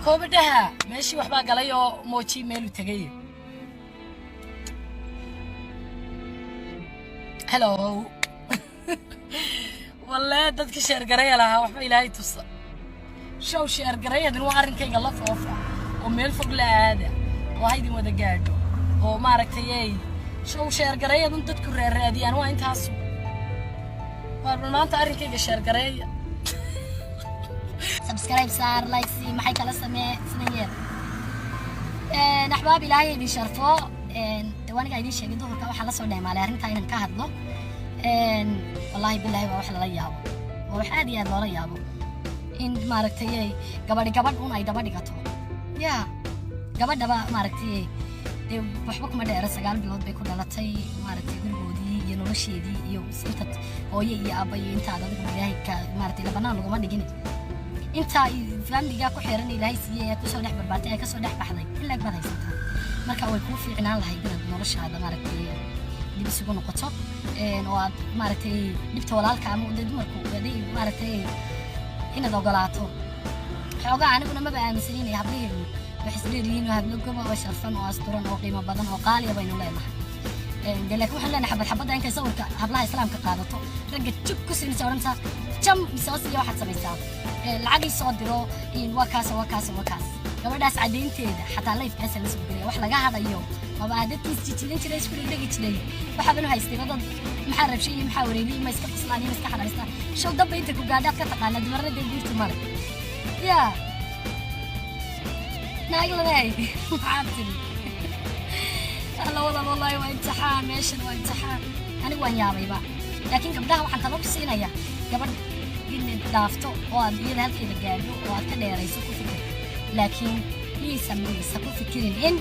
Koobadhaha meeshii waxbaa galay oo mooji meelu tegay. Hello, walle dadka share-garaya lahaa waxba Ilaahay tusa. Show share-garayadin waa arrinkayga la foofa oo meel fog la aada oo haydin wada gaadho oo maaragtay ey show share-garayadun dadku raaraadiyaan. Waa intaasu. Waa bal maanta arrinkayga share-gareeya. Subscribe saar, like sii, maxay kala samee, sidan yeel. Axbaab, Ilaahay idin sharfo. De aniga idin sheegay, duhurka waxaa lasoo dheemaalay arrintaa inaan ka hadlo. Wallaahi bilaahi, waa wax lala yaabo, waa wax aad iyo aad loola yaabo in maaragtay ay gabadhi gabadh un ay daba dhigato. Ya gabadhaba maaragtay dee waxba kuma dheera, 9 bilood bay ku dhalatay. Maaragtay gurigoodii iyo nolosheedii iyo inta hooye iyo aabba iyo intaad adigu Ilaahay ka maaragtay la banaan laguma dhigin, intaa familigaa ku xiran Ilaahay siiyey ee kusoo dhex barbaartay ee kasoo dhex baxday in laag baad haysataa. Marka way kuu fiicnaan lahayd inaad noloshaada maaragtay dib isugu noqoto oo aad maaragtay dhibta walaalka ama dee dumarku haday maaragtay inaad ogolaato xoogaa. Aniguna maba aaminsanin inay hablaheenu wax isdheer yihiin oo hablo goba oo sharfan oo asturan oo qiimo badan oo qaaliya baynu leenahay. Dee laakiin waxaan leenahay xabad xabadda intay sawirka hablaha islaamka qaadato ragga jug ku siinaysa, odhantaa jam isoo siiya, waxaad samaysaa lacag ii soo diro, waa kaas, waa kaas, waa kaas. Gabadhaas caddaynteeda xataa live-kaasa la soo gelaya wax laga hadayo maba. Dadkiis jijidan jiray, isku dhegdhegi jiray, waxaaban u haystay dad maxaa rabshay iyo maxaa wareegay, ma iska qoslaan iyo ma iska xalaystaan. Show dabba inta ku gaadhaad ka taqaana dumarna dee guurta male. Yaa naag lanay, maxaad tiri? Alla walaal, wallaahi waa imtixaan meeshan, waa imtixaan. Anigu waan yaabayba, laakiin gabdhaha waxaan talo ku siinayaa: gabadh inaad dhaafto oo aad iyada halkeeda gaadho oo aad ka dheerayso ku fikir, laakiin liisa ku fikirin in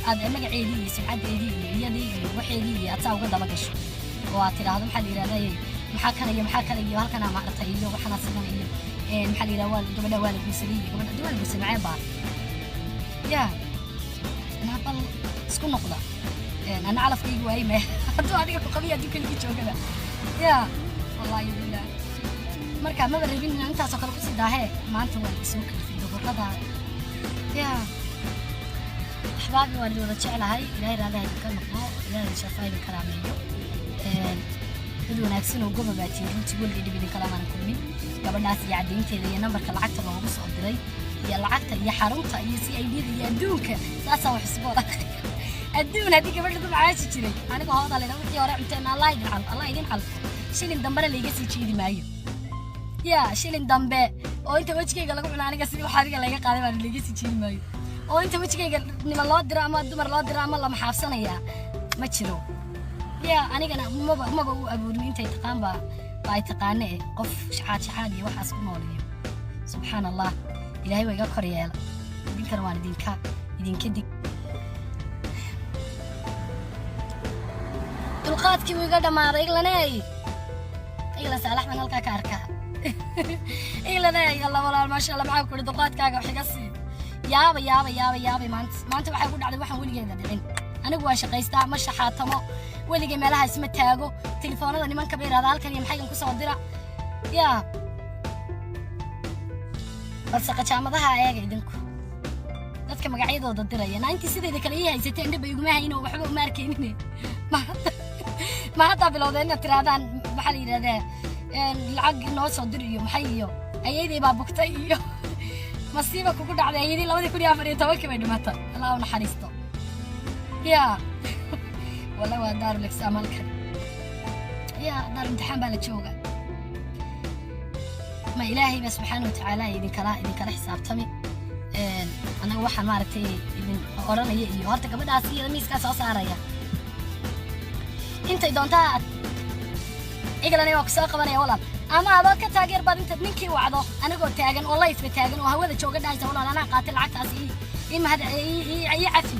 aad magaceedii iyo sumcaddeedii iyo iyadii iyo waxeedii iyo aad saa uga daba gasho oo aad tidhaahdo, maxaa la yidhahdaa, maxaa kana iyo maxaa kale iyo halkanaa maaragtay iyo waxanaa sidan iyo maxaa la yidhahdaa, waa gabadha waa la guursaday iyo gabadha waa la guursaday macee baa yaa naa. Bal isku noqda. Ana calafkaygu waayey me hadduu adiga ku qabiya hadduu keligii joogaba yaa, wallaahi billaah. Marka maba rabin inaan intaasoo kale kusii daahee. Maanta waa isoo kalifay duhurada. Yaa axbaabi, waan idin wada jeclahay. Ilaahay raalliha idinka noqdo, Ilaahay idin sharfaa, idin karaameeyo. Dad wanaagsan oo goba baa tihiin runtii. Weligay dhib idin kala kulmin. Gabadhaas iyo caddaynteeda iyo nambarka lacagta loogu soo diray iyo lacagta iyo xarunta iyo CID-da iyo adduunka saasaa wax isugu wada adduun. Haddii gabadh lagu macaashi jiray, aniga hooda lena wixii hore cunteen, Allah idin calfo, Allah idin calfo. Shilin dambena layga sii jiidi maayo. Yaa shilin dambe oo inta wejigayga lagu cuno aniga sidii wax adiga layga qaaday baan layga sii jiidi maayo oo inta wejigayga niman loo diro ama dumar loo diro ama la maxaafsanayaa ma jiro. Yaa anigana maba u abuurin. Intay taqaan baa ay taqaane eh qof shaxaad shaxaad iyo waxaas ku nooliyo. Subxaan Allah, Ilaahay waa iga kor yeela. Idinkana waan idinka dig. Dulqaadkii wuu iga dhammaaday. Iglaney, Iglan Saalax baan halkaa ka arkaa. Iglaney, alla walaal, maasha Allah. Maxaa ku idhi? Dulqaadkaaga wax iga sii. Yaaba yaaba yaaba yaabay. Maanta waxay ku dhacday waxaan weligeeda dhicin. Anigu waan shaqaystaa, ma shaxaatamo weligay, meelaha isma taago, telefoonada nimanka ba yidhahda halkan iyo maxaygan kusoo dira. Yaa balse qajaamadaha eega idinku dadka magacyadooda diraya. Naantii sideeda kale ii haysateen dhib iguma hayno, waxba uma arkaynin. Ma haddaa bilowdeen inaad tirahdaan, maxaa la yidhahdaa, lacag noo soo dir iyo maxay iyo ayaydii baa bugtay iyo masiiba kugu dhacday? Ayadii 2014-kii bay dhimatay, Allah u naxariisto. Yaa walla waa daarul exam halkan, yaa daar imtixaan baa la jooga. Ma Ilaahay baa subxaana watacaala idinkala xisaabtami. Anaga waxaan maaragtay idin odhanaya iyo horta gabadhaas iyada miiskaa soo saaraya intay doontaa. Iglana waa kusoo qabanaya walaal, ama adoo ka taageer baad intaad ninkii wacdo anigoo taagan oo live-ka taagan oo hawada jooga dhahaysa, walaal anaa qaatay lacagtaas, ii mahad, ii cafi.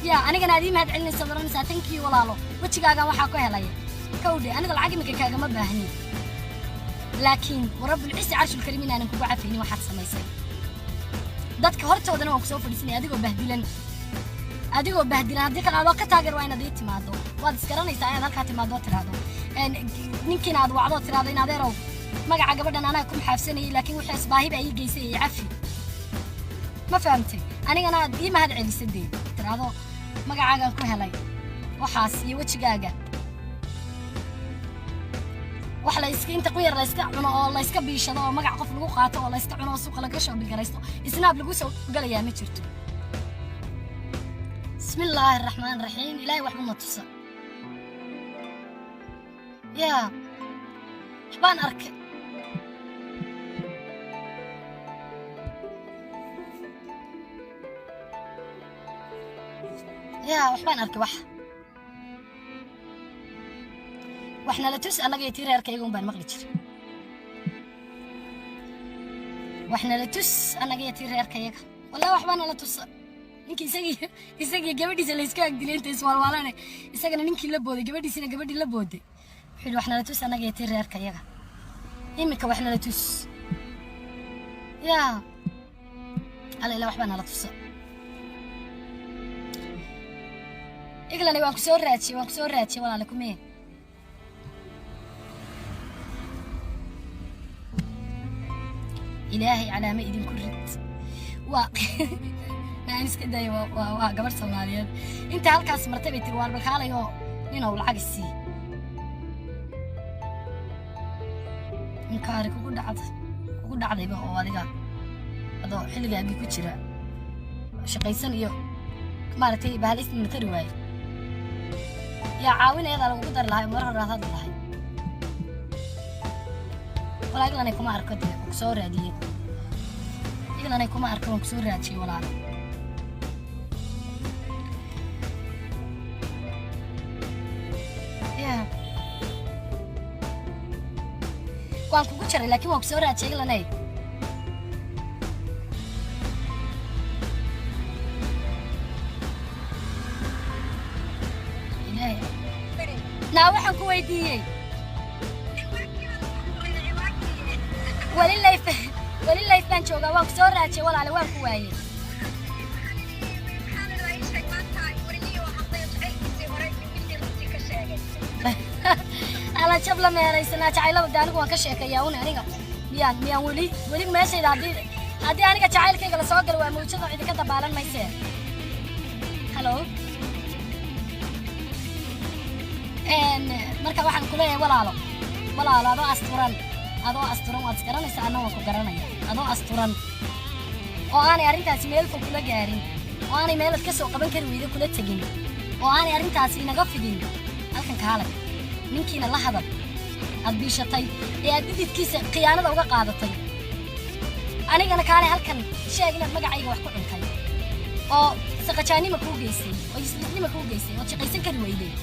Ya anigana aad ii mahad celinaysa, oranaysaa tankii walaalo, wejigaagan waxaa ku helaya kawdhe. Aniga lacag imika kaagama baahnin, laakiin warabulcisi carshulkariim inaanan kugu cafaynin waxaad samaysay. Dadka hortoodana waan kusoo fadhiisanaya adigoo bahdilan, adigoo bahdilan. Haddii kale adoo ka taageer waa inaad ii timaado. Waad isgaranaysaa inaad halkaa timaado oo tiraahdo ninkiina aad wacdo oo tiraahdo, in adeerow, magaca gabadhan anaa ku maxaafsanayay, laakiin wixii baahi baa ii geysay, ii cafi. Ma fahamtay? Anigana aad ii mahad celisa dee, tiraahdo magacaagaan ku helay waxaas iyo wejigaaga. Wax la iska inta ku yar la iska cuno oo la iska biishado oo magac qof lagu qaato oo la iska cuno oo suuqa laga shopping garaysto, Snap lagu soo galayaa ma jirto. Bismi illaahi araxmaan raxiim. Ilaahay waxba na tusa. Yaa, waxbaan arkay. Yaa, waxbaan arkay. Wax nala tus annaga iyo tii reerkayga un baan maqli jiray. Wax nala tus annaga iyo tii reerkayaga. Wallahi waxbaa nala tusa. Ninkii isagii gabadhiisa layska agdilay inta iswaalwaalane, isagana ninkii la booday, gabadhiisina gabadhii la booday. Wuxuu yidhi, wax nala tus annaga iyo tii reerkayaga. Iminka wax nala tus. Yaa alla ila, waxbaa nala tusa. Iglani, waan ku soo raajiyey, waan ku soo raajiyey walaale. Kumee? Ilaahay calaamo idinku rid. Waa aan iska dayo. Waa gabarh Soomaaliyeed. Inta halkaas martay bay tiri, waar balkaalayoo ninow lacag isii. Inkaari kugu dhacday, kugu dhacdayba oo adiga adoo xilligaagii ku jira shaqaysan iyo maaragtay bahalaysna tari waaye. Yaa caawinayadaa lagugu dari lahay mar hore aad hadli lahay. Walaa iglanay kuma arko dee, waan kusoo raadiyey. Iglanay kuma arko, waan kusoo raadiyey walaalo. Ya, waan kugu jaray, laakiin waan kusoo raadiyey iglanay. Ilaahay naa, waxaan ku weydiiyey weli live, weli live baan joogaa. Waan kusoo raajiyey walaale, waan ku waayey. Ala jab la meeraysanaa jacaylada de. Anigu waan ka sheekeeyaa un. Aniga miyaan weli meeshayda haddii aniga jacaylkayga lasoo galo, waa mawjado, cidi ka dabaalan maysee. Hello. Marka waxaan ku leeyahay walaalo, walaalo, adoo asturan, adoo asturan, waad isgaranaysaa, anna waan ku garanaya. Adoo asturan oo aanay arrintaasi meel fog kula gaarin oo aanay meelaad ka soo qaban kari weydo kula tegin oo aanay arrintaasi inaga fidin, halkan kaalay, ninkiina la hadal aad biishatay ee aad dhididkiisa khiyaanada uga qaadatay. Anigana kaalay halkan sheeg inaad magacayga wax ku cuntay oo saqajaanima kuu geysay oo yislisnima kuu geysay ood shaqaysan kari weyday.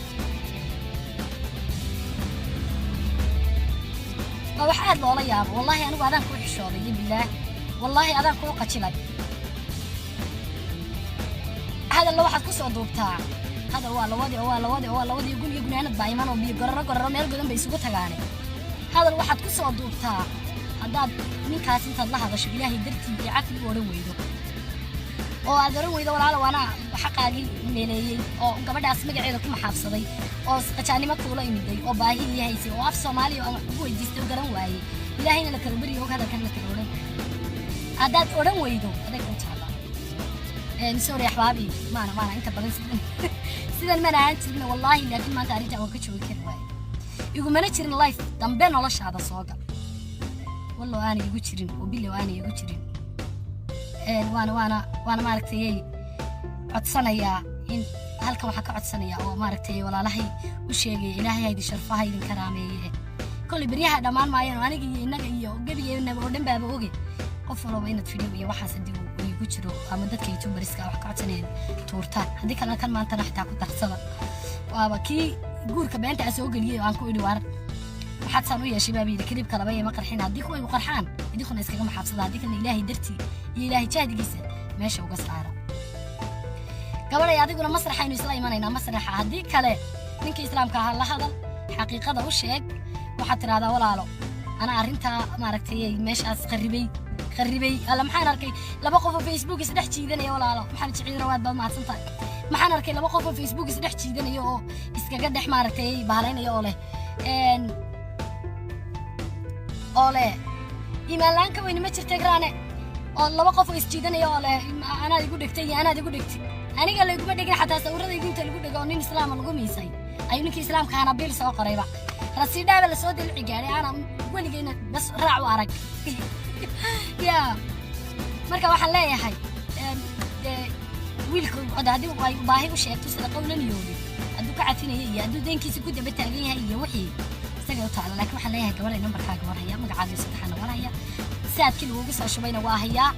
Waa wax aad loola yaabo. Wallaahi anigu adaan kuu xishooday iyo bilaah, wallaahi adaan kuu qajilay. Hadalla waxaad ku soo duubtaa. Hadal waa lawadi oo waa lawadi oo waa lawadi. Gun iyo gunaanad baa iman oo biyo gororo gororo meel godan bay isugu tagaane. Hadal waxaad ku soo duubtaa haddaad ninkaas intaad la hadasho Ilaahay dartii iyo cafi u odhan weydo oo aad oran weydo, walaalo, waana xaqaagii meeleeyey oo gabadhaas magaceeda ku maxaabsaday oo qajaanimo kuula imiday oo baahi ii haysay oo af Soomaaliya oo aan wax kugu weydiistay oo garan waayey, Ilaahayna la kala beriyo og hadalkan la kala odhan. Haddaad odhan weydo, aday kuu taallaa. Sorry axbaabi, maana inta badan sidan mana ahaan jirin wallaahi, laakiin maanta arrinta waan ka joogi kari waaye. Igumana jirin live dambe noloshaada soo gal, wallow aanay igu jirin oo bilow aanay igu jirin. Waana maaragtay codsanayaa in halkan waxaan ka codsanayaa oo maaragtay walaalahay u sheegaya, Ilaahay ha idin sharfo, ha idin karaameeye. Kolley beryaha dhammaan maayaan oo aniga iyo innaga iyo gebigeenaba oo dhan baaba oge. Qof walba inaad video iyo waxaas haddii uu igu jiro ama dadka YouTuberiska wax ka codsanayeen tuurtaan, haddii kalena kan maantana xitaa ku darsada. Waaba kii guurka beenta a soo geliyey oo aan ku idhi, waar maxaad saan u yeeshay baa yidhi, clipka laba ima qarxin. Haddii kuwa igu qarxaan, idinkuna iskaga maxaabsada, haddii kalena Ilaahay dartii iyo Ilaahay jahdigiisa meesha uga saara. Gabadhay, adiguna masraxaynu isla imanaynaa, masraxa. Haddii kale ninkii islaamka ahaa la hadal, xaqiiqada u sheeg. Waxaad tidhahdaa, walaalo, anaa arrintaa maaragtay meeshaas qarribay, qarribay. Alla, maxaan arkay laba qof oo Facebook isdhex jiidanaya. Walaalo Maxamed Siciid Rawaad, baad mahadsan tahay. Maxaan arkay laba qof oo Facebook isdhex jiidanaya oo iskaga dhex maaragtay bahalaynaya oo leh oo leh iimaan la'aan ka weyni ma jirta. Graane Oo laba qof oo isjiidanaya oo leh anaad igu dhegtay iyo anaad igu dhegtay. Aniga layguma dhegin, xataa sawirradaydu inta lagu dhego oo nin islaama lagu miisay ayuu ninkii islaamka ahana biil soo qorayba, rasiidhaaba lasoo dilci gaadhay, aanan weligeyna bas raac u arag ya. Marka waxaan leeyahay, dee wiilka haddii ay baahi u sheegto sida qowlaniyooday, hadduu ka cafinaya iyo hadduu deenkiisa ku daba taagan yahay iyo wixii isaga u taala. Laakiin waxaan leeyahay, gabadhay, nambarkaaga war haya, magacaaga saddexaana war haya, saadkii lagugu soo shubayna waa hayaa,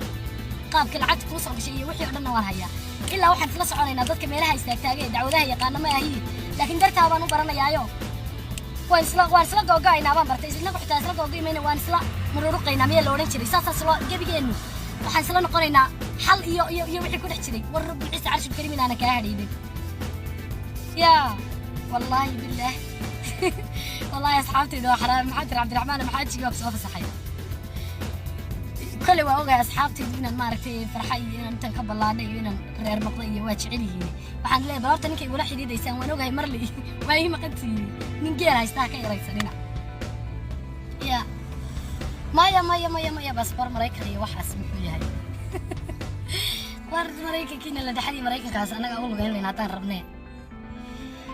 qaabkii lacagta kuu soo gashay iyo wixii oo dhanna waan hayaa. Ilaa waxaan isla soconaynaa dadka meelaha istaagtaaga ee dacwadaha yaqaana ma ahi, laakiin dartaa baan u baranayaayo waan isla googo'aynaa baan bartay. Inagu xitaa isla googo'i mayna, waan isla mururuqaynaa miyaa la odhan jiray? Saasaa isla gebigeennu waxaan isla noqonaynaa xal iyo wixii ku dhex jiray. War rabbil ciisa carshul karim inaanan kaa hadhaynin ya, wallaahi billaah, wallaahi asxaabtayda waa xaraam. Maxaa tiri Cabdiraxmaan? Maxaa jigi waa soo fasaxay? Kole waa ogahay asxaabtaydu inaan maaragtay farxa iyo inaan intan ka ballaadhay iyo inaan reer noqday iyo waa jecel yihiin. Waxaan leeyahay, bal horta ninkay igula xidhiidhaysaan waan ogahay, marli waa ii maqantihiin. Nin geel haystaa ka yaraysanina ya. Maya, maya, maya, maya, baasboor Maraykan iyo waxaas muxuu yahay? War Maraykankiina la dhexdii Maraykankaas annaga u lugeyn layn haddaan rabnee.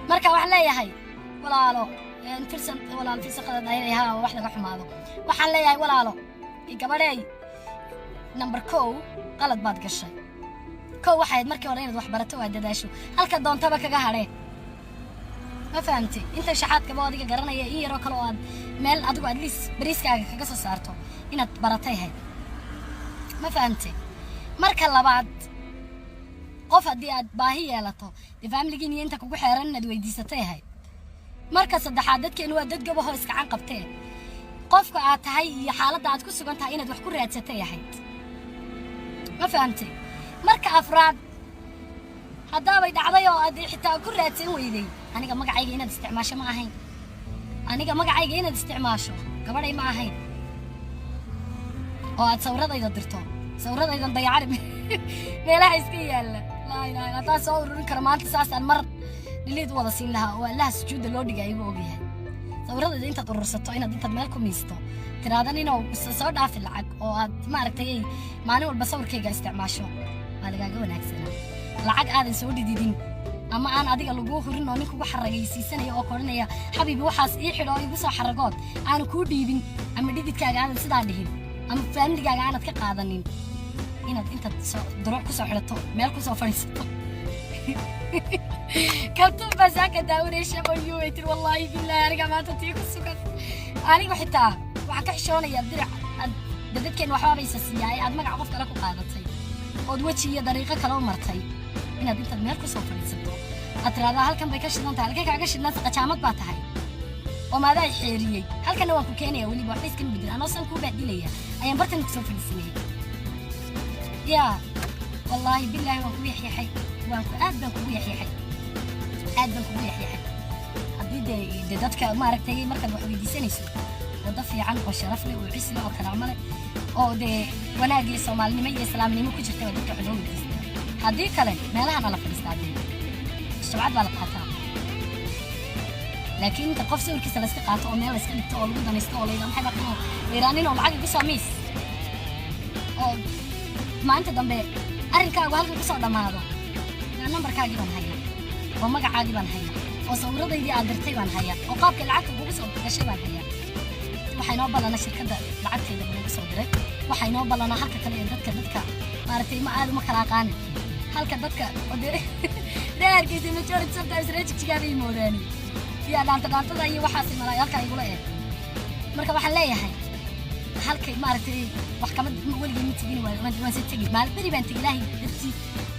Marka waxaan leeyahay, walaalo Filsan, walaalo Filsan, qalad ayay haa, wax laga xumaado. Waxaan leeyahay, walaalo gabadheey, number kow, qalad baad gashay. Kow, waxay ahayd markii hore inaad wax barato, waa dadaasho, halka doontaba kaga hadhee. Ma fahamtay? Inta shaxaadkaba adiga garanaya, in yaroo kale oo aad meel adigu at least bariiskaaga kaga soo saarto inaad baratay ahayd. Ma fahamtay? Marka labaad, qof haddii aad baahi yeelato, dee faamiligiin iyo inta kugu xeeran inaad weydiisatay ahayd. Marka saddexaad, dadkeenu waa dad gabahoo iskacan qabtee, qofka aad tahay iyo xaaladda aad ku sugan tahay inaad wax ku raadsatay ahayd. Ma fahamtay? Marka afraad, haddaabay dhacday oo aad xitaa ku raadsan weyday, aniga magacayga inaad isticmaasho ma ahayn. Aniga magacayga inaad isticmaasho, gabadhay, ma ahayn oo aad sawirradayda dirto, sawirradaydan dayacari meelaha iska yaalla. Laa ilaha illa, haddaan soo ururin karo maanta saasaan mar dhiliid wada siin lahaa oo Allaha sujuudda loo dhigay igu ogyahay. Sawirradayda intaad urursato, inaad intaad meel ku miisto tiraada ninow soo dhaafi lacag oo aad maaragtay maalin walba sawirkayga isticmaasho, waa lagaaga wanaagsanaa. Lacag aadan soo dhididin ama aan adiga laguu hurin oo nin kugu xaragaysiisanaya oo koranaya xabiibi waxaas ii xidho oo igu soo xaragood aanu kuu dhiibin, ama dhididkaaga aadan sidaa dhihin, ama faamiligaaga aanad ka qaadanin, inaad intaad duruuc kusoo xidhato meel kusoo fadhiisato. Kaltuun baa saaka daawanaysa on you way tiri, wallaahi billahi, aniga maanta tii ku sugan. Anigu xitaa waxaan ka xishoonayaa dirac aad dadadkeen waxbaabaysa siiyaa ee aad magaca qof kale ku qaadatay ood weji iyo dariiqo kale u martay, inaad intaad meel kusoo fadhiisato aad tiraahdaa halkan bay ka shidan tahay. Halkay kaaga shidnaanta? Qajaamad baa tahay oo maadaa xeeriyey. Halkanna waan ku keenaya, weliba waxba iskama bedel, anoo san kuu baadilaya ayaan bartan kusoo fadhiisanayay yaa. Wallaahi bilaahi, waan kugu yaxyaxay, waan ku aad baan kugu yaxyaxay, aad baan kugu yaxyaxay. Haddii dee dadka maaragtay markaad wax weydiisanayso, waddo fiican oo sharaf leh oo cis leh oo karaamo leh oo dee wanaag iyo Soomaalinimo iyo Islaamnimo ku jirta waa dadka wax loo weydiistaa. Haddii kale meelahana la fadhiistaa, dee shabcad baa la qaataa. Laakiin inta qof sawirkiisa layska qaato oo meel layska dhigto oo lagu danaysto oo layidhaa maxay baa layidhaa ninoo lacag igu soo miis, oo maalinta dambe arrinkaagu halkan kusoo dhammaado, yaa nambarkaagii baan hayaa oo magacaagii baan hayaa oo sawiradaydii aad dirtay baan hayaa oo qaabka lacagta kugu soo gashay baan hayaa. Waxaa inoo ballana shirkadda lacagtayda lagu soo diray. Waxaa inoo ballanaa halka kale ee dadka maaragtay ma aad uma kala aqaanin halka dadka oo dee reer Hargeysa majority sometimes reer Jigjigaabay moodaani yaa dhaanta dhaantada iyo waxaasi malay halkaa igula eeg. Marka waxaan leeyahay, halkay maaragtay wax kama weligay ma tegin, waan se tegi maal beri baan tegi. Ilaahay dartii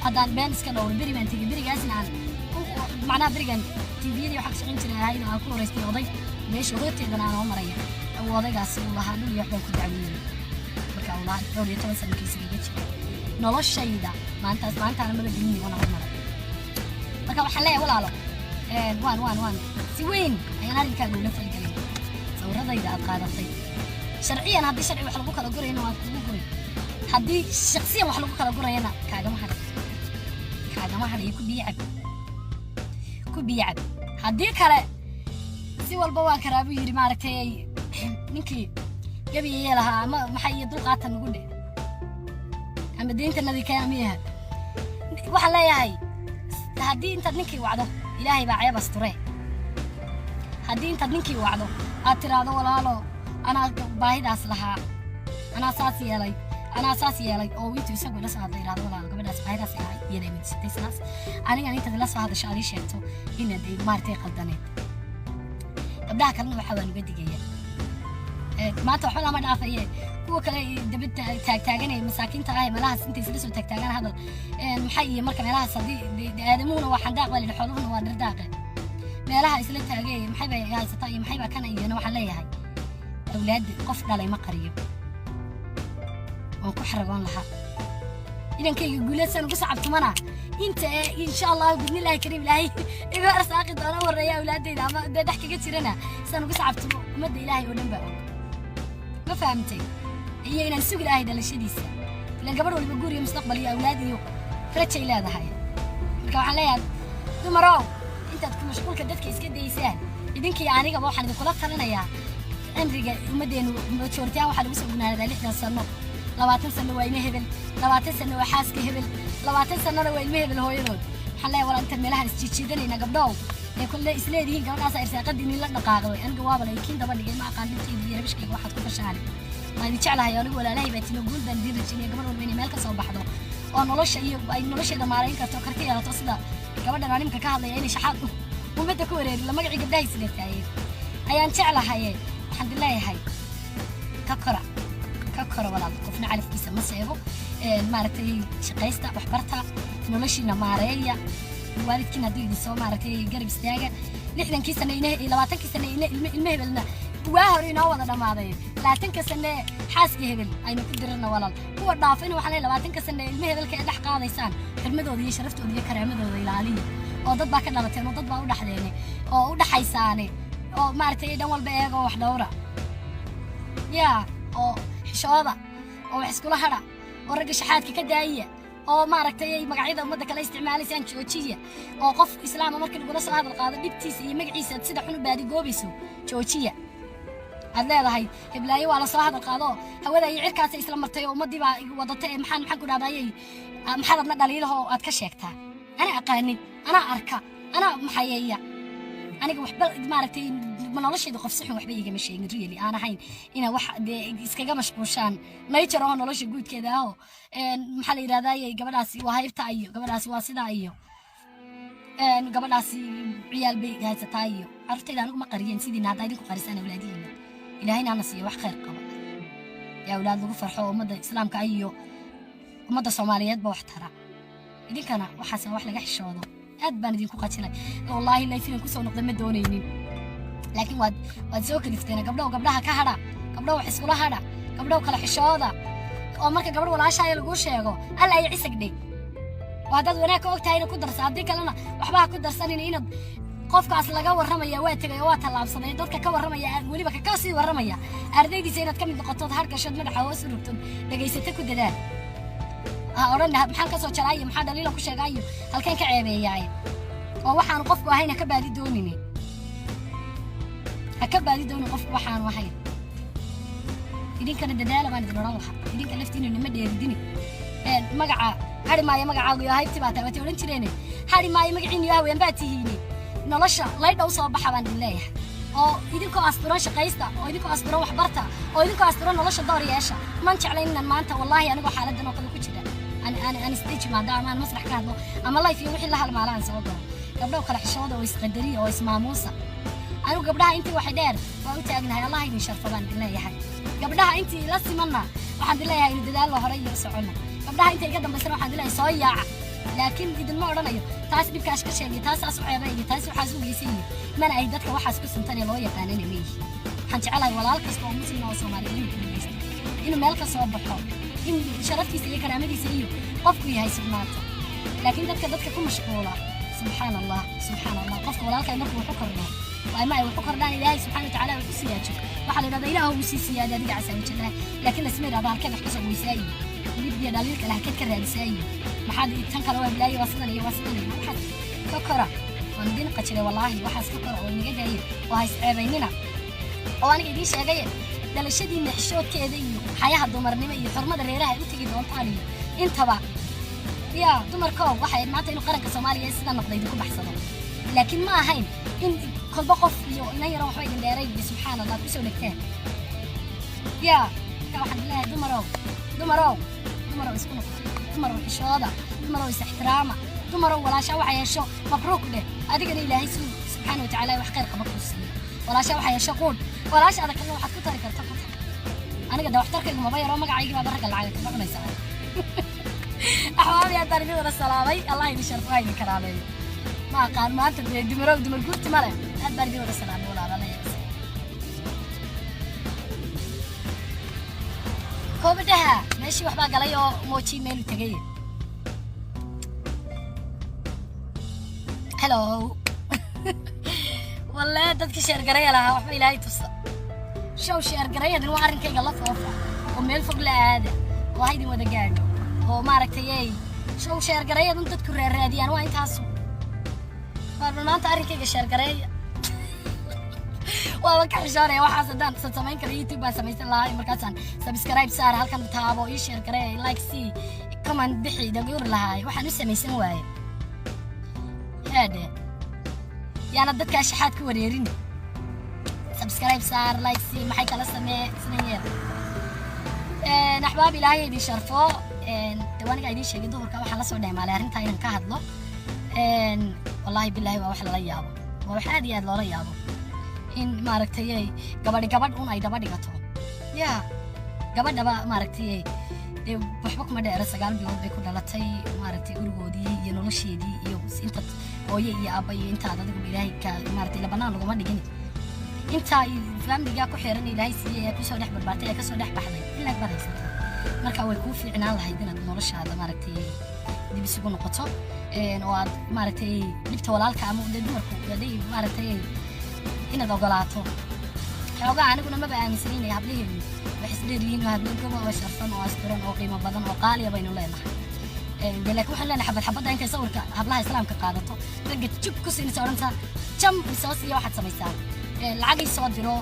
haddaan been iska dhowro, beri baan tegi. Berigaasna aan macnaha berigan TV-yadii waxaa ka shaqayn jiray ahayd oo aan ku horeystay oday meesha horteedana aan oo maraya uu odaygaasi uu lahaa dhul iyo wax baan ku dacweeyey. Marka uu lahaa dhowr iyo toban sanadkiisa iga jiray noloshayda maantaas maalintaana maba gelin waan hormaray. Marka waxaan leeyahay, walaalo, waan si weyn ayaan arrinkaaga ula falgelay. Sawirradayda aad qaadatay sharciyan, haddii sharci wax lagu kala gurayna waan kugu guray, haddii shaksiyan wax lagu kala gurayana kaagama hadhay, kaagama hadhayo. Ku biyo cab, ku biyo cab. Haddii kale si walba waan karaa buu yidhi maaragtay ninkii gabiyayee lahaa ama maxay iyo dulqaata nagu dheh. Ama deyntanadii keena miyaha? Waxaan leeyahay, haddii intaad ninkii wacdo, Ilaahay baa ceeb asture, haddii intaad ninkii wacdo aad tiraahdo, "Walaalo, anaa baahidaas lahaa, anaa saas yeelay, anaa saas yeelay," oo intuu isagu ila soo hadla yidhahdo, "Walaalo, gabadhaas baahidaas ay lahayd, iyada weydiisatay sidaas," anigan intaad ila soo hadasho aad ii sheegto inaad maaragtay qaldaneed. Gabdhaha kalena waxaa waan uga digaya, maanta waxba lama dhaafaye, kuwa kale daba taagtaaganaya, masaakiinta ah, meelahaas intay isla soo taagtaagaan hadal maxay iyo marka meelahaas haddii aadamuhuna waa xandaaq baa lidhi, xooluhuna waa dhirdaaqe, meelaha isla taagay, maxay bay haysataa iyo maxay baa kana iyona, waxaan leeyahay awlaadda qof dhalay ma qariyo. Waan ku xaragoon lahaa inankayga guuleedsan ugu sacabtumana inta insha Allahu bidnillaahi kariim Ilaahay iga arsaaqi doona horeeya awlaadayda ama dee dhex kaga jirana saan ugu sacabtumo ummadda Ilaahay oo dhan baa og. Ma fahamtay? Iyo inaan sugi lahay dhalashadiisa, ilaan gabadh waliba guur iyo mustaqbal iyo awlaad iyo rajay leedahay. Marka waxaan leeyahay, dumarow, intaad ku mashquulka dadka iska daysaan, idinkii anigaba waxaan idinkula talinayaa, cimriga ummaddeenu majority waxaa lagu soo gunaanadaa 60 sano. 20 sano waa ilmo hebel, 20 sano waa xaaska hebel, 20 sanona waa ilmo hebel hooyadood. Waxaan leeyahay, walaa intaan meelahan isjiijiidanayna, gabdhow, ee kolle isleedihiin gabadhaasa irsaaqadiini la dhaqaaqday, aniga waaba laykiin daba dhigay. Ma aqaan dhibtayda iyo rabishkayga waxaad ku fashaani. Waan idin jeclahay anigu, walaalahay baa tino. Guul baan idiin rajaynaya, gabadh walba inay meel ka soo baxdo oo nolosha iyo ay nolosheeda maarayn karto, karti yeelato, sida gabadhan aan imika ka hadlaya inay shaxaad ummadda ku wareerin la magacii gabdhahay sidataayeen ayaan jeclahaye. Waxaan idin leeyahay, ka kora, ka kora walaal. Qofna calafkiisa ma seego. Maaragtay, shaqaysta, waxbarta, noloshiina maareeya. Waalidkiin hadduu idin soo maaragtay garab istaaga 60-kii sane ina 20-kii sane ina ilmo hebelna waa hore inoo wada dhammaaday. 20-ka sane xaaska hebel aynu ku dirana walaal. Kuwa dhaafayna waxaan leeyahay, 20-ka sane ilmo hebelka ee dhex qaadaysaan, xirmadooda iyo sharaftooda iyo karaamadooda ilaaliya, oo dad baa ka dhalateen oo dad baa u dhaxdeene oo u dhaxaysaane, oo maaragtay dhan walba eega oo wax dhowra yaa, oo xishooda, oo wax iskula hadha, oo ragga shaxaadka ka daaya, oo maaragtay ay magacyada ummadda kale isticmaalaysaan joojiya, oo qof islaama markii lagula soo hadal qaado dhibtiisa iyo magaciisa aad sida xun u baadigoobayso joojiya. Aad leedahay, heblaayo waa lasoo hadal qaado, hawada iyo cirkaasa isla martay oo ummaddii baa wadatay, ee maxaan ku dhahdaayay, maxaad adna dhaliilahoo aad ka sheegtaa? Anaa aqaanin, anaa arka, anaa maxayeeya. Aniga waxba maaragtay noloshayda qof si xun waxba igama sheegin, really, aan ahayn inaa wax dee iskaga mashquushaan nature oo nolosha guudkeeda ahoo maxaa la yidhahdaye, gabadhaasi waa haybta iyo gabadhaasi waa sidaa iyo gabadhaasi ciyaal bay haysataa iyo carruurtayda. Anigu ma qariyeen sidiina haddaa idinku qarisaan awlaadihiina. Ilaahayna hana siiyo wax khayr qaba ee awlaad lagu farxo oo ummadda islaamka iyo ummadda Soomaaliyeedba wax tara. Idinkana waxaas wax laga xishoodo. Aad baan idinku qajilay wallaahi. Live inaan kusoo noqda ma doonaynin, laakiin waad soo kalifteen. Gabdhow, gabdhaha ka hadha. Gabdhow, wax iskula hadha. Gabdhow, kala xishooda, oo marka gabadh walaashaaya laguu sheego, Alla ay cisag dhig, oo haddaad wanaag ka og tahayna ku darsa, haddii kalena waxba ha ku darsanin. Inaad qofkaas laga warramaya waa tegay oo waa tallaabsaday, dadka ka warramaya, weliba ka sii warramaya ardaydiisa inaad ka mid noqotood, hargashood, madaxa hoos u rugtood, dhegaysato ku dadaal. Ha odhan, "Maxaan ka soo jaraayo? Maxaa dhaliila ku sheegaayo? Halkeen ka ceebeeyaaye?" Oo waxaanu qofku ahayn ha ka baadi doonine, ha ka baadi doonin qofku waxaanu ahayn. Idinkana dadaala baan idin odhan lahaa. Idinka laftiina nima dheeridini. Magaca hari maayo magacaagu iyo haybti baa tahay waatay odhan jireene. Hari maayo magaciinu iyo haween baa tihiine. Nolosha laydha u soo baxa baan idin leeyahay, oo idinkoo asturan shaqaysta, oo idinkoo asturan waxbarta, oo idinkoo asturan nolosha door yeesha. Man jeclayn inaan maanta wallaahi anigoo xaaladan oo kale ku jira aan stage imaado ama aan masrax ka hadlo ama live iyo wixii la halmaala aan soo galo. Gabdhow, kale xishooda oo isqadariya oo ismaamuusa. Anigu gabdhaha intii waxay dheer waa u taagnahay. Allah idin sharfo baan idin leeyahay. Gabdhaha intii la simanna waxaan idin leeyahay, inu dadaallo hore iyo soconno. Gabdhaha inta iga dambaysana waxaan idin leeyahay, soo yaaca. Laakiin idinma odhanayo taas dhibkaas ka sheegay, taas saas u ceebay iyo taas waxaas u geysay iyo mana ay dadka waxaas ku suntan ee loo yaqaanana ma yihi. Waxaan jecelahay walaal kasta oo muslim oo Soomaaliyeed inuu guuleysto, inuu meel ka soo baxo, in sharaftiisa iyo karaamadiisa iyo qofku yahay sugnaato. Laakiin dadka ku mashquula, subxaan Allah, subxaan Allah, qofka walaalkay markuu wuxu kordho ama ay waxu kordhaan, Ilaahay subxaana watacaala wuxu siyaajo, waxaa la yidhahdaa, Ilaah uu sii siyaada adiga casa wajallah. Laakiin lasma yidhahdo, halkeed wax kasoo goysaayo, dhib iyo dhaliil kale halkeed ka raadisaayo, maxaad tan kale waa bilaayo, waa sidan iyo waa sidan iyo waxaas. Ka kora, waan idin qajilay wallaahi. Waxaas ka kora oo inaga daayo oo ha isceebaynina. Oo aniga idiin sheegaye, dhalashadiina xishoodkeeda iyo xayaha dumarnimo iyo xurmada reeraha ay u tegi doontaan iyo Intaba ya dumarkoo waxay ahayd maanta inuu qaranka Soomaaliya sida noqda idinku baxsado, laakiin ma ahayn in kolba qof iyo inan yaro waxba idin dheeray iyo subxaan Allah kusoo dhegteen. Ya marka waxaan leeyahay, dumarow, dumarow, dumarow, isku noqo. Dumarow, xishooda. Dumarow, is ixtiraama. Dumarow, walaashaa waxa yeesho mabruuk dheh. Adigana Ilaahay suu subxaana watacaala wax khayr qaba kuu siiyo. Walaashaa waxa yeesho quudh, walaashaada kalena waxaad ku tari karta ku tar. Aniga da waxtarkaygu maba yaro, magacaygii baaba ragga lacag kaga cunaysa. Axbaabi, haddaan idin wada salaamay, Allah idin sharfo, ha idin karaameeyo. Ma aqaan maanta dee dumarow, dumar guurti male. Aad baan idin wada salaamay, walaalayaal. Koobadhaha meeshii waxbaa galay oo mooji meelu tegay. Hello, walle dadkii share-garaya lahaa waxba Ilaahay tusa. Show share-garayadin waa arrinkayga la foofa oo meel fog la aada oo ha idin wada gaadho oo maaragtay ey show share-garayadun dadku raaraadiyaan. Waa intaasu bal maanta arrinkayga share-gareeya. Waaba ka xishoonaya waxaas. Haddaan san samayn kara, YouTube baan samaysan lahaa. Markaasaan subscribe saar, halkan taabo, ii share garee, like sii, comment bixi daguuri lahaay. Waxaan u samaysan waaye heedhe, yaana dadkaa shaxaad ku wareerin. Subscribe saar, like sii, maxay kala samee, sidan yeel. Axbaab, Ilaahay idin sharfo. Dawaaniga idiin sheegay duhurka waxaan la soo dhehmaalay arrintaa inaan ka hadlo. Wallaahi bilaahi, waa wax lala yaabo, waa wax aad iyo aad loola yaabo in maaragtay ay gabadhi gabadh un ay daba dhigato. Ya gabadhaba maaragtay dee waxba kuma dheera, 9 bilood bay ku dhalatay. Maaragtay gurigoodii iyo nolosheedii iyo inta hooye iyo aabba iyo intaad adigu Ilaahay ka maaragtay la bannaan laguma dhigin. Intaa faamiligaa ku xiran Ilaahay siiyey ee kusoo dhex barbaartay ee kasoo dhex baxday in laag baad haysataa. Marka way kuu fiicnaan lahayd inaad noloshaada maaragtay dib isugu noqoto oo aad maaragtay dhibta walaalka ama dee dumarku haday maaragtay inaad ogolaato xoogaa. Aniguna maba aaminsan inay hablaheenu wax isdheer yihiin oo hablo goba oo sharfan oo asturan oo qiimo badan oo qaaliya baynu leenahay. Dee laakiin waxaan leenahay xabad xabadda intay sawirka hablaha islaamka qaadato ragga jug ku siinaysa, odhantaa jam isoo siiya, waxaad samaysaa lacagii soo diro,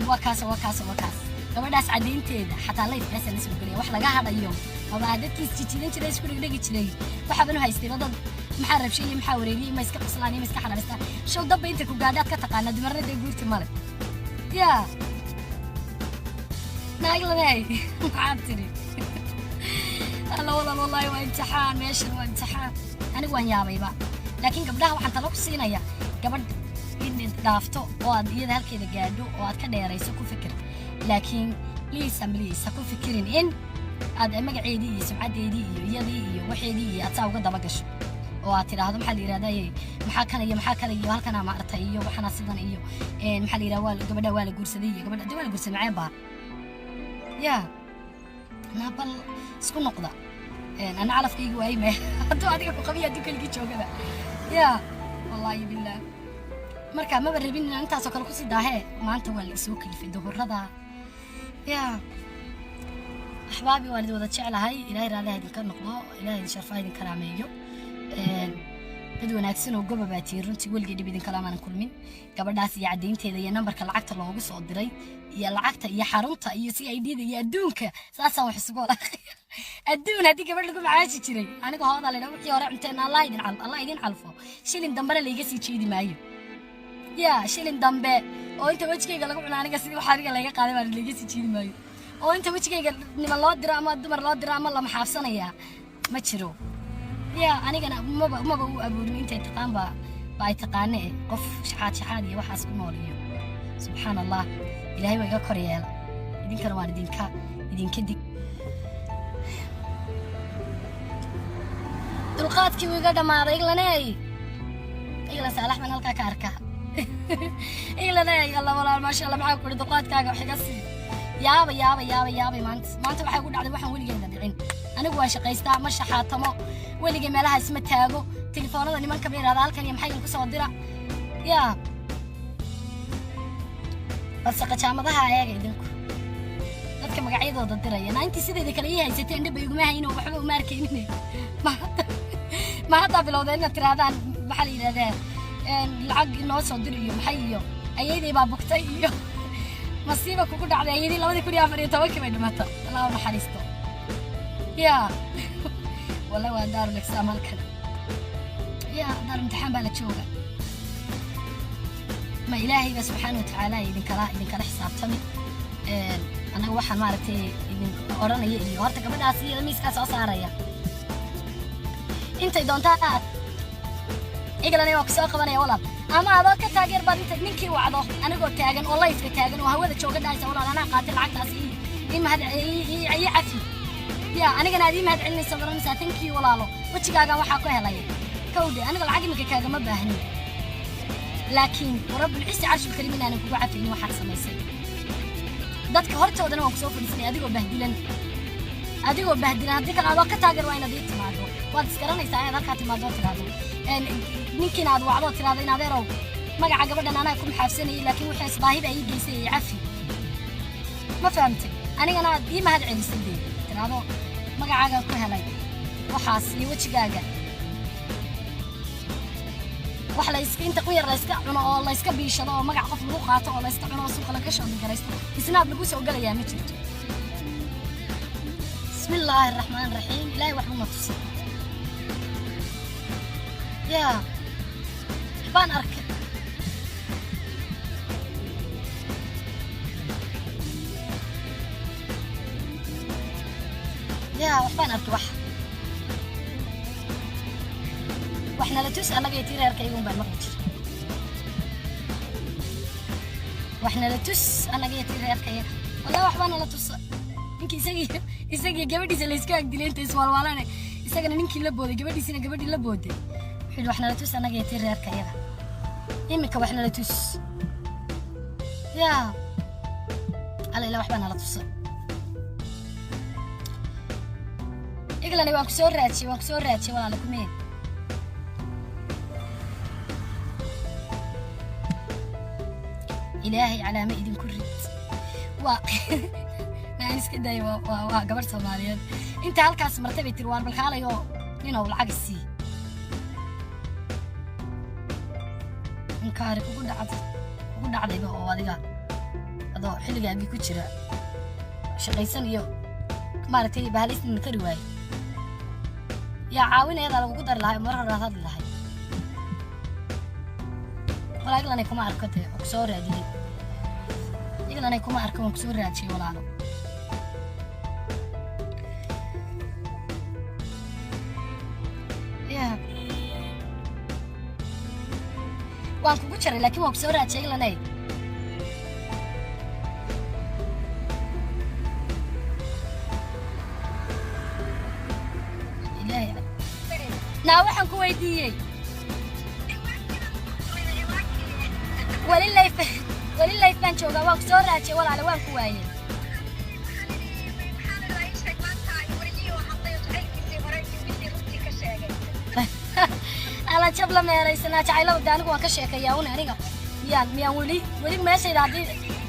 waa kaas, waa kaas, waa kaas. Gabadhaas caddaynteeda xataa live-kaasa la soo gelaya wax laga hadhayo maba. Dadkiis jijiidan jiray, isku dhegdhegi jiray, waxaaban u haystay dad maxaa rabshay iyo maxaa wareeriyey, ma iska qoslaan iyo ma iska xalaalistaan. Show dabba inta ku gaadhaad ka taqaanaa. Dumarna dee guurti male. Yaa naaglanay, maxaad tiri? Alla walaal, wallaahi waa imtixaan meeshan, waa imtixaan. Anigu waan yaabayba, laakiin gabdhaha waxaan talo ku siinaya, gabadh in dhaafto oo aad iyada halkeeda gaadho oo aad ka dheerayso ku fikir, laakiin please and please ha ku fikirin in aad magaceedii iyo sumcaddeedii iyo iyadii iyo waxeedii iyo aad saa uga daba gasho oo aad tidhaahdo maxaa la yidhahdaa, maxaa kana iyo maxaa kana iyo halkanaa maaragtay iyo waxana sidan iyo maxaa la yidhahdaa, waa gabadha waa la guursaday iyo gabadha de waa la guursaday macee baa ya naa. Bal isku noqda. Ana calafkaygu waayey me hadduu adiga ku qabiya, hadduu keligii joogaba. Ya wallaahi billaah, marka maba rabin inaan intaasoo kale kusii daahee. Maanta waa la isoo kalifay duhurada. Ya axbaabi, waan idin wada jeclahay. Ilaahay raalliha idinka noqdo, Ilaahay idin sharfaa, idin karaameeyo. Dad wanaagsan oo goba baa tihiin runtii. Weligay dhib idin kalamaanan kulmin. Gabadhaas iyo caddaynteeda iyo nambarka lacagta loogu soo diray iyo lacagta iyo xarunta iyo CID-da iyo adduunka saasaan wax isugu walaaqaya. Adduun haddii gabadh lagu macaashi jiray, aniga hooda la wixii hore cunteen, Allah idin Allah idin calfo. Shilin dambena layga sii jeedi maayo. Ya shilin dambe oo inta wejigayga lagu cuna aniga sidii waxa aniga layga qaaday baan layga sii jeedi maayo oo inta wejigayga niman loo diro ama dumar loo diro ama la maxaafsanayaa ma jiro. Ya anigana maba u abuurin. Intay taqaan ba ay taqaane eh qof shaxaad shaxaad iyo waxaas ku nool iyo subxaan Allah, Ilaahay waa iga kor yeela. Idinkana waan idinka dig. Dulqaadkii wuu iga dhammaaday. Iglaney, Iglan Saalax baan halkaa ka arkaa. Iglaney, alla walaal, maasha Allah. Maxaa ku idhi? Dulqaadkaaga wax iga sii. Yaaba yaaba yaaba yaabay. Maanta maanta waxay ku dhacday waxaan weligeena dhicin. Anigu waan shaqaystaa, ma shaxaatamo weligay, meelaha isma taago, telefoonada nimanka ba yidhahda halkan iyo maxay ku soo dira. Yaa balse qajaamadaha eega idinku dadka magacyadooda diraya. Naintii sideeda kale ii haysateen dhib iguma hayno, waxba uma arkaynin. Ma haddaa bilowdeen inaad tirahdaan maxaa la yidhahdaa lacag inoo soo dir iyo maxay iyo ayaydey baa bugtay iyo masiiba kugu dhacday? Ayadii 2014-kii bay dhimata, Allah u naxariisto. Yaa Wallahi waa daarul exam halkan, ya daar imtixaan baa la jooga. Ma Ilaahay baa subxaana watacaala idinkala xisaabtami. Annaga waxaan maaragtay idin odhanaya iyo horta gabadhaas iyada miiskaa soo saaraya intay doontaa. Igalana waa kusoo qabanaya walaal, ama adoo ka taageer baad intaad ninkii wacdo, anigoo taagan oo live-ka taagan oo hawada jooga, dhahaysa: "Walaal, anaa qaatay lacagtaas, ii mahad, ii cafi." Ya anigana aad ii mahad celinaysa, oranaysaa: "Thank you walaalo, wejigaagan waxaa ku helay kawdhe." Aniga lacag imika kaagama baahnin, laakiin warabulcisi carshulkariim inaanan kugu cafaynin waxaad samaysay. Dadka hortoodana waan kusoo fadhiisanay adigoo bahdilan, adigoo bahdilan. Haddii kale adoo ka taageer waa inaad ii timaado. Waad isgaranaysaa inaad halkaa timaado oo tiraahdo, ninkiina aad wacdo oo tiraahdo: "In adeerow, magaca gabadhan anaa ku maxaafsanayay, laakiin waxaas baahi baa ii geysay, ii cafi." Ma fahamtay? Anigana aad ii mahad celisay dee, tiraahdo: "Magacaagaan ku helay waxaas iyo wejigaaga." Wax la iska inta ku yar la iska cuno oo la iska biishado oo magac qof lagu qaato oo la iska cuno oo suuqa laga shopping garaysto, isnaab lagu soo galayaa ma jirto. Bismi illaahi araxmaan raxiim. Ilaahay waxba ma tusin, yaa waxbaan arkay. Yaa waxbaan arkay. Wax nala tus annaga iyo tii reerkayga un baan maqli jira. Wax nala tus annaga iyo tii reerkayaga. Wallahi waxbaa nala tusa. Ninkii isagii gabadhiisa layska agdilay, inta iswaalwaalana, isagana ninkii la booday, gabadhiisina gabadhii la booday. Wuxuu yidhi: "Wax nala tus annaga iyo tii reerkayaga." Iminka wax nala tus, yaa alla ila waxbaa nala tusa. Iglani waan kusoo raajiyey, waan kusoo raajiyey walaala, kumee? Ilaahay calaamo idinku rid. Waa maan iska dayo. Waa gabarh Soomaaliyeed inta halkaas martay bay tiri: "Waar balkaalayoo ninow, lacag isii." Inkaari kugu dhacday, kugu dhacdayba oo adiga adoo xilligaagii ku jira shaqaysan iyo maaragtay bahalaysnin kari waaye, yaa caawinayadaa lagugu dari lahay, mar hore aad hadli lahay. Walaa iglanay kuma arko dee, oo kusoo raadiyey. Iglanay kuma arko, waan kusoo raadiyey walaalo. Ya waan kugu jaray, laakiin waan kusoo raadiyey iglanay. Ilaahay naa waxaan ku weydiiyey weli live, weli live baan joogaa. Waan kusoo raajiyey walaale, waan ku waayey. Ala jab la meeraysanaa jacaylada de. Anigu waan ka sheekeeyaa un. Aniga miyaan weli meeshayda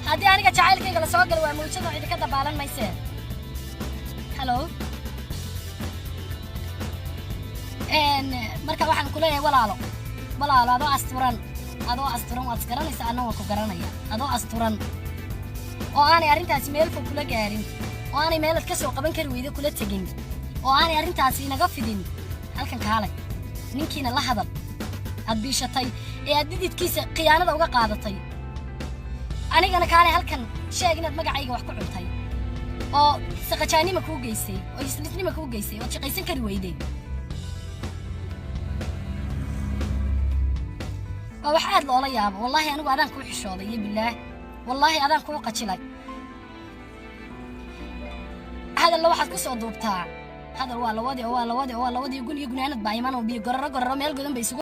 haddii aniga jacaylkayga lasoo galo, waa mawjado, cidi ka dabaalan maysee. Hello. Marka waxaan ku leeyahay walaalo, walaalo, adoo asturan, adoo asturan, waad isgaranaysaa, anna waan ku garanaya. Adoo asturan oo aanay arrintaasi meel fog kula gaarin oo aanay meelaad ka soo qaban kari weydo kula tegin oo aanay arrintaasi inaga fidin, halkan kaalay, ninkiina la hadal aad biishatay ee aad dididkiisa khiyaanada uga qaadatay. Anigana kaalay halkan sheeg inaad magacayga wax ku cuntay oo saqajaanima kuu geysay oo islisnima kuu geysay ood shaqaysan kari weyday. Waa wax aad loola yaabo. Wallaahi anigu adaan kuu xishooday iyo bilaah, wallaahi adaan kuu qajilay. Hadalla waxaad ku soo duubtaa hadal waa lawadi oo waa lawadi oo waa lawadi, gun iyo gunaanad baa iman oo biyo gororo gororo meel godan bay isugu